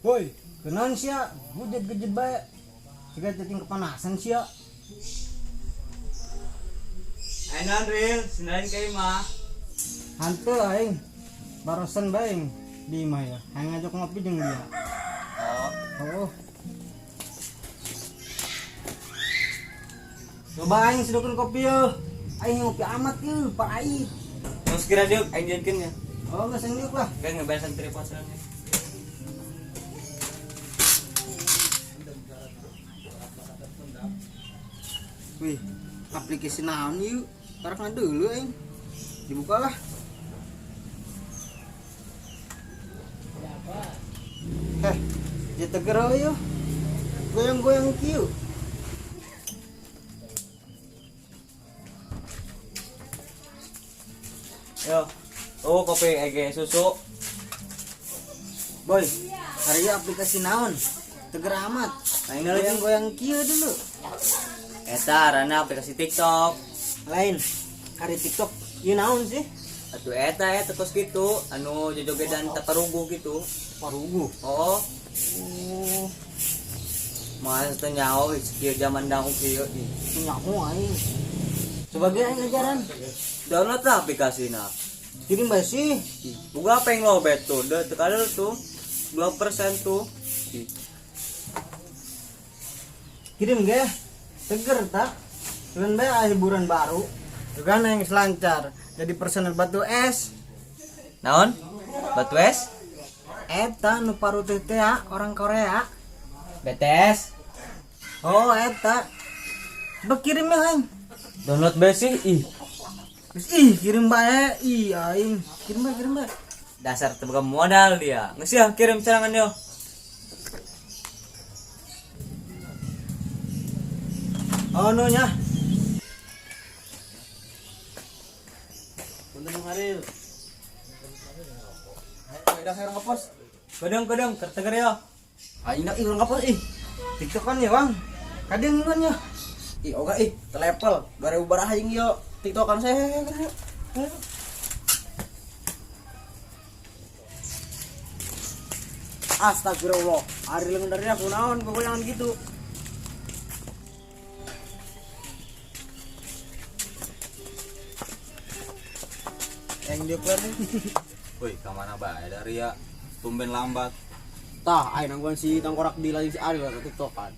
Woi, kenaon sia? Gujed-gejed bae. Siga cacing kepanasan sia. Ayo naon Ril, sinain ka imah. Hanteu aing. Barosan bae aing di imah ya. Hayang ngajak ngopi jeung dia. Oh. Oh. Coba aing sedukeun kopi yeuh. Aing ngopi amat yeuh, pait. Terus kira diuk aing jadikan ya. Oh, geus aing diuk lah. Kan ngeberesan tripod soalnya. Wih, aplikasi naon yuk? Tarik dulu aing. Dibukalah. Heh, dia teger yuk. Goyang-goyang kieu. Yo. Oh, kopi ege susu. Boy, hari ini aplikasi naon? Teger amat. Aing lagi Goyang-goyang kieu dulu. Eta arana aplikasi TikTok. Lain, hari TikTok ieu naon sih? Atuh eta ya terus gitu, anu jojogedan taparugu gitu. Parugu. Oh, Oh, masa teu nyaho kieu zaman dangu kieu. nyaho aing. Coba ge aing ajaran. Download lah aplikasina. Kirim bae sih. Boga apa yang lobet tuh? Udah tekadal tuh. 2% tuh. Kirim ge. Teger tak? Cuman bae ah, hiburan baru. Juga yang selancar. Jadi personel batu es. Naon? Batu es? Eta nu paru teh teh, ah, orang Korea. BTS? Oh, eta. Bekirim ya aing. Download bae sih. Ih, Terus, ih, kirim bae. Ih, aing. Kirim bae, kirim bae. dasar teu boga modal dia. Geus ya kirim serangan yo. Oh, nu nya. Punten Bang Haril. Ayo dah orang ngapos. Kodong-kodong kerteger yo. Aing dah ih orang ngapos ih. TikTok kan ya, Bang. Kadang kan ya. Ih oga ih telepel 2000 baraha aing yo. TikTokan saya. Astagfirullah. Ariel ngendarin aku naon gogoyangan gitu. Yang dia keluar nih. Woi, kemana bae dari ya? Tumben lambat. Tah, aing nangguan si tangkorak di lagi si Ariel ke TikTokan.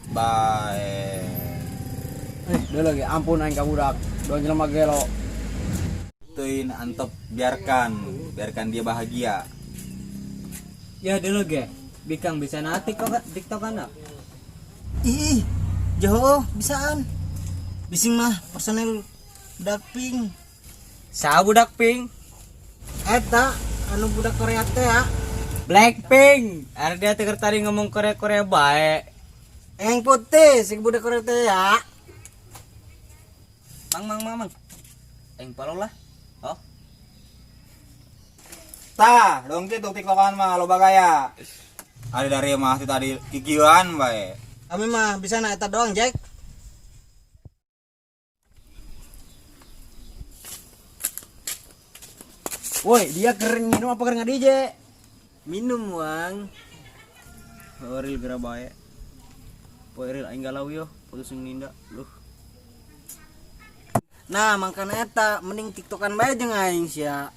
Bae. Eh, udah lagi ampun aing ka budak. Doang jelema gelo. Teuing antep biarkan, biarkan dia bahagia. Ya dulu ge. Bikang bisa na TikTok TikTok ana. Ih, jauh bisaan. Bising mah personel budak pink. Sa budak pink? Eta anu budak Korea teh ya. Blackpink. Ada dia teger tadi ngomong Korea Korea bae. Yang putih si budak Korea teh ya. Mang mang mang mang. Aing follow lah. Oh, Tah, dong kitu TikTokan mah loba gaya. Ada dari mah ti tadi kikieuan bae. Kami mah bisa na eta doang, Jack. Woi, dia kering minum apa kering DJ? Minum wang. Oril geura bae. Poe Ril aing galau yo, putus jeung Ninda. Luh. Nah, makanya eta mending TikTokan bae jeung aing sia.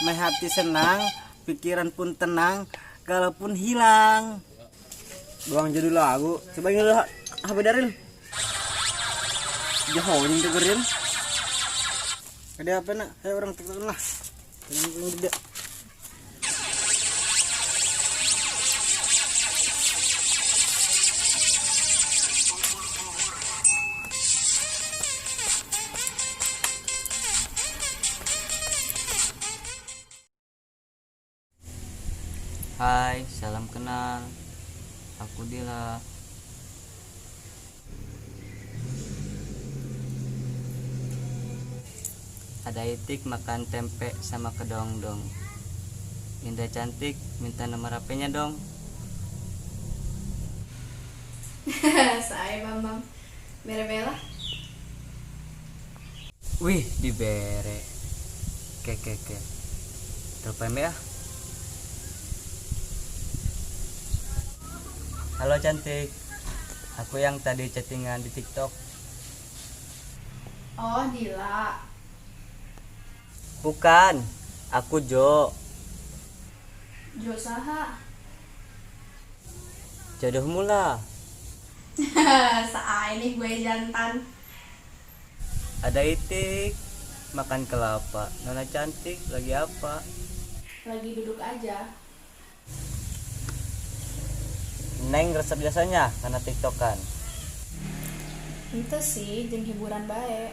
Meh hati senang, pikiran pun tenang, galau pun hilang. Doang jadi lagu. Coba ini dulu HP Daril. Jaho yang dengerin. Ada apa nak? Ayo orang TikTokan lah. Yang gede. Hai, salam kenal. Aku Dila. Ada itik makan tempe sama kedongdong. Indah cantik, minta nomor HP-nya dong. Saya Bambang Bere-bela. Wih, dibere. Ke ke ke. Telepon ya. Halo cantik. Aku yang tadi chattingan di TikTok. Oh, Dila. Bukan, aku Jo. Jo saha? Jodohmu lah. Saai nih gue jantan. Ada itik, makan kelapa. Nona cantik, lagi apa? Lagi duduk aja. Neng resep biasanya karena TikTokan. Ente sih, jeung hiburan bae.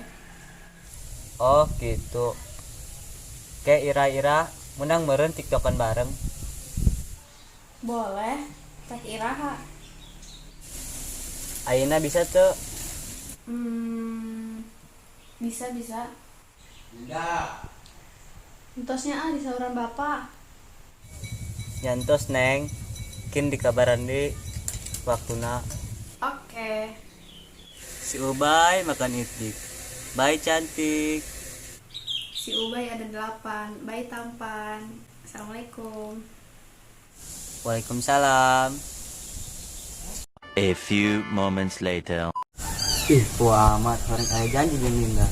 Oh gitu. Kayak ira-ira menang meren TikTokan bareng. Boleh, teh iraha. Aina bisa tuh. Bisa bisa. Entosnya ah di sauran bapak. Nyantos Neng, kin di kabaran di waktuna. Oke. Si Ubay makan itik. Bye cantik. Si Ubay ada 8. Bye tampan. Assalamualaikum. Waalaikumsalam. A few moments later. Ih, tua amat orang kaya janji jeung Linda.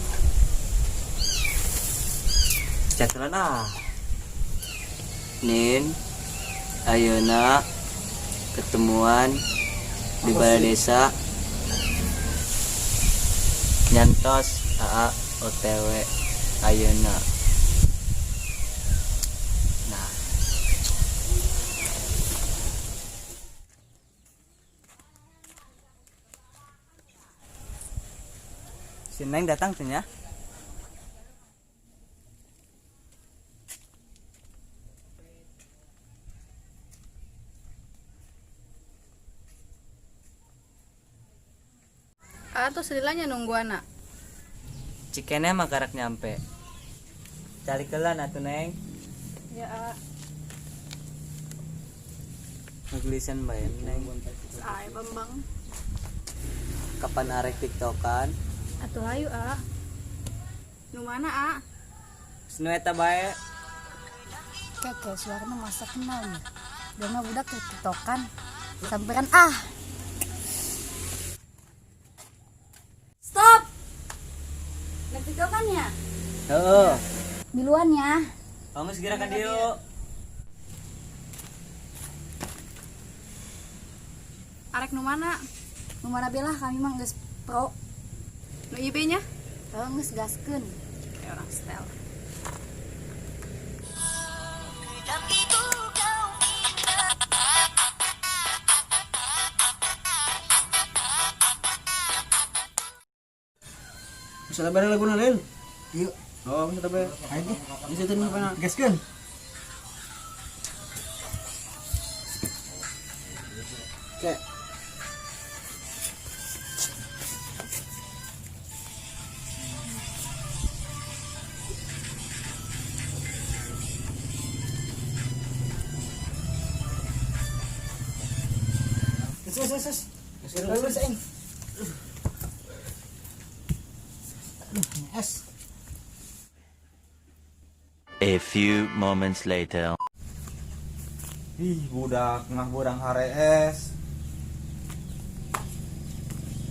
Catelan ah. Nin, ayeuna ketemuan di balai desa. Nyantos AA OTW ayeuna. Nah, si Neng datang tuh ya. Atau sedilanya nunggu anak. Cikene mah karak nyampe. Cari kelan atuh Neng. Ya, A. Ngegelisan bae Neng. Sae Bambang. Kapan arek TikTokan? Atuh hayu, A. Nu mana, A? Sinu eta bae. Keke suaranya masa kenal nih. Dia mah budak tuh TikTokan. Samperan ah. Stop. Nek TikTokan ya? Heeh. Duluan ya. Kamu segera kan dieu. Arek nu mana? Nu mana belah kami mah geus pro. Nu IB nya? Heuh geus gaskeun. Kayak orang style. Bisa tabar laguna lain. Yuk. Oh, bisa tabar. Ayo. Bisa teu mana? Gaskeun. Oke. Sus, sus, sus. Sus, aing. Aduh, es. A few moments later. Ih, budak mah burang harees.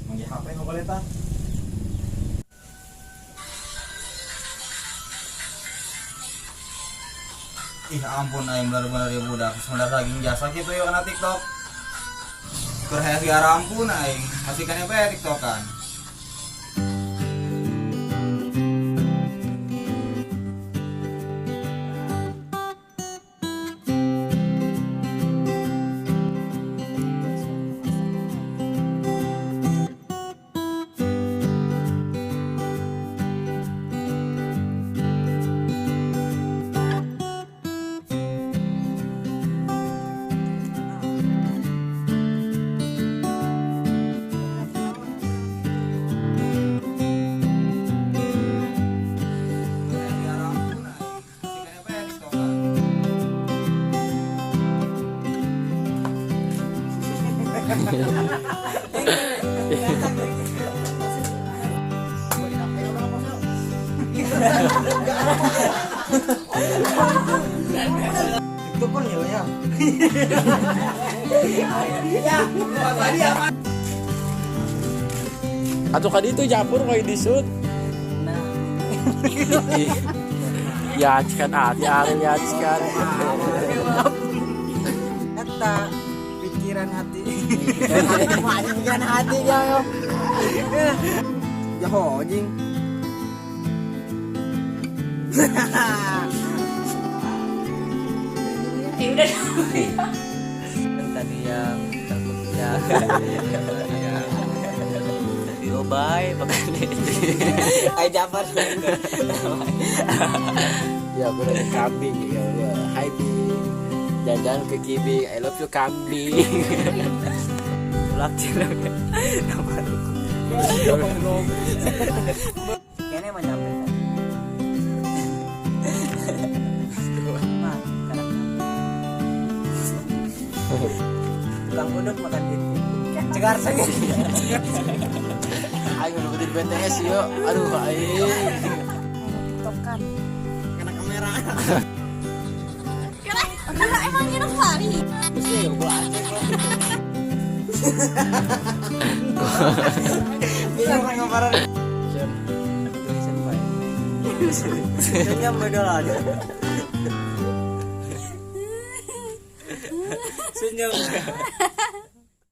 Manggih HP nu eta. Ih, ampun aing bener-bener ya budak. Sebentar daging jasa gitu ya kana TikTok. Keur hayang ge ampun aing, masih kana bae TikTokan. TikTok kan ya ya. Atau kadi itu Japur kayak di shoot. Nah, Ya cikan hati Ariel ya cikan. eta pikiran hati. Pikiran hati ya yo. Jaho anjing. Eh udah. Tadi yang telepon ya. Yo bye makan. Ay Jafar. Ya aku dari kambing ya. Ya. Hai Bing. Jalan-jalan ke Kibing. I love you kambing. Tulak cilok. Kayaknya emang nyampe kan. Mah, karena nyampe. Tukang uduk makan gitu. Cegar segar. Aing udah di BTS yo. Aduh aing. Tiktokan. Kena kamera. Kira emang nginep kali. Bisa kan gambaran. Tulisan baik. Senyum beda lah. Senyum.